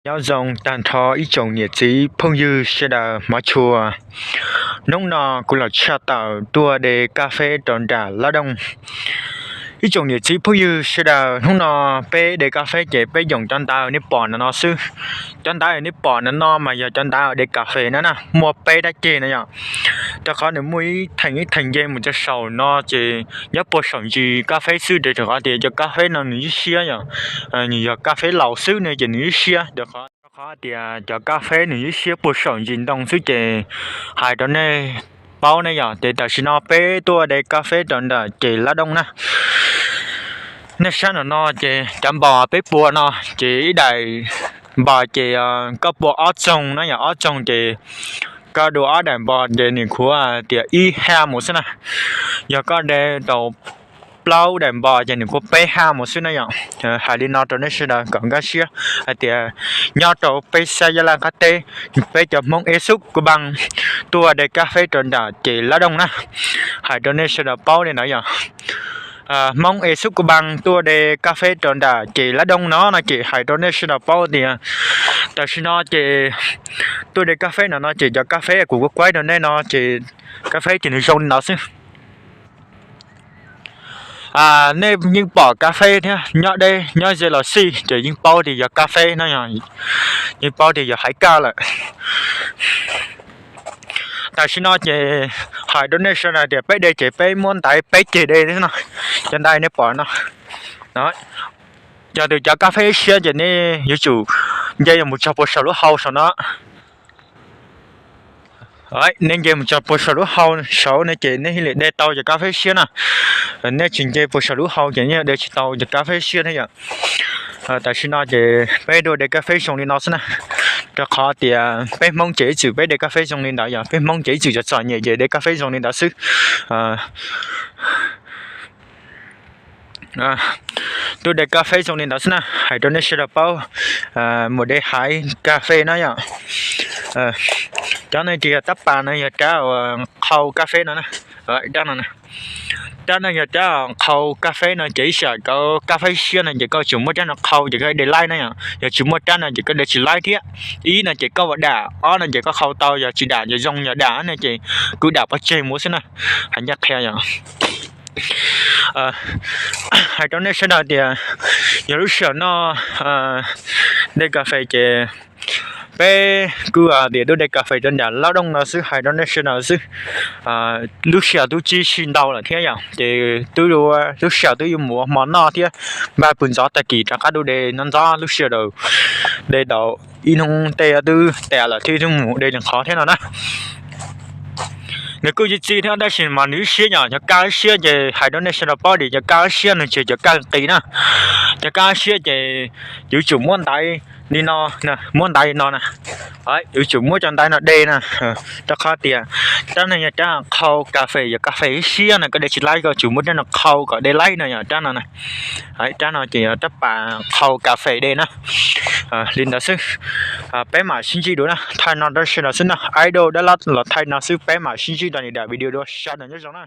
Nyob zoo tag nrho ib tsoom niam txiv phooj ywg sawv daws hmov tshua. Hnub no kuv los tshaj tawm tuaj de kab feb rau nram lab dooj. Ib tsoom niam txiv phooj ywg sawv daws, hnub no peb de kab feb ces peb yoom cov ntawv nej pom no no xwb. Cov ntawv nej pom no no mas yog cov ntawv de kas fes no na, muaj peb dab ceg no yom. Rau qhov nws muaj ib theem ib theem nce mus rau saum no ces nyob puag saum ntsis kab feb xwb, rau qhov tias cov kab feb no nws ib siab yom, nws yog kab feb laus xwb ne ces nws ib siab. Rau qhov tias cov kab feb nws ib siab puag saum ntsis ntoo xwb ces hais rau nej paub ne yom, ces tam sim no peb tuaj de kab feb rau nram ces lab dooj na. Nej saib no no ces cov npos peb pua no ces ib daim npos ces koj pua ob txoog na yom, ob txoog ces koj dua ob daim npos ces nws khuav tias ib ha mus xwb na. Yog koj de tau plaub daim npos ces nws khuav peb ha mus xwb na yom. Hais li no rau nej sawv daws kom nkag siab hais tias nyob rau peb sab Yab Laj qab teb, peb cov Hmoob es xub ku bang tuaj de kab feb rau nram ces lab dooj na. Hais rau nej sawv daws paub li ntawd yom. Hmoob es xub ku bang tuaj de kab feb rau nram ces lab dooj no no ces hais rau nej sawv daws paub tias tam sim no ces tuaj de kab feb no no ces cov kab feb kuv kuaib rau nej no ces kab feb ces nws zoo li no xwb. Nej yeej pom kab feb thiab nyob deb nyob ze los xij ces yeej paub tias yog kab feb no, yeej paub tias yog haiv kaj lawm. Tam sim no ces hais rau nej sawv daws tias peb de ces peb muab ntaiv peb ceg de no, cov ntaiv nej pom no. Yog tus cov kab feb siab ces nej yuav tsum nce mus txog puag saum lub hau saum no. Nej nce mus txog puag saum lub hau saud ne ces nej thiaj li de tau cov kab feb siab na. Nej tsis nce puag saum lub hau ces nej de tsis tau cov kab feb siab thiab yom. Tam sim no ces peb tuaj de kab feb zoo li no xwb na. Rau qhov tias peb Hmoob ces ib txwm peb de kab feb zoo li ntawd yom, peb Hmoob ces ib txwm txom txom nyem ces de kab feb zoo li ntawd xwb. Tuaj de kab feb zoo li ntawd xwb na, hais rau nej sawv daws paub. Mus de haiv kas fes no yom. Cov no ces yog tab pas no yog rab uas qhau kas fes no na. Rab no, rab no yog rab qhau kas fes no ces ib yam koj kab feb siab no ces koj tsum muab rab no qhau ces koj de laib na yom. Yog tsis muaj rab no ces koj de tsis laib thiab. Ib no ces koj ua dam, ob no ces koj qhau tau, yog tsis dam ces zoo, yog dam no ces kuj dam pov tseg mus xwb na. Hais ncaj qhia yom. Hais rau nej sawv daws tias yog lub sij hawm no de kas fes ces peb kuj tias tuaj de kas fes rau nram lab dooj no xwb, hais rau nej sawv daws xwb. Lub sij hawm twb tsis sib ntau lawm thiab yom, ces twb lub sij hawm twb yuav mus ua hmo noj thiab, npaj pw ntxov tag kis rov qab tuaj de no ntxov lub sij hawm de tau ib hnub tej twb tas lawm thiab, twb mus de li qhov thiab no na. Nws kuj tsis txi thiab tab sis mas nws ib siab yom, cov kas siab ces hais rau nej sawv daws paub tias cov kas siab nws tsis yog cov kas qis na. Cov kas siab ces yuav tsum muab ntaiv li no, muab ntaiv li no na. Yuav tsum muab cov ntaiv no de na, rau qhov tias rab no yog rab qhau kas fes, yog kas fes ib siab no koj de tsis laib, koj tsum muab rab no qhau kom de laib no yom, rab no na. Rab no ces yog rab pas qhau kas fes de na. Li ntawd xwb, peb mam sib ntsib dua na, thaij no rau sawv daws xwb na, aib dua dab lab los thaij no xwb, peb mam sib ntsib rau nws daim video dua, sawv daws nyob zoo na.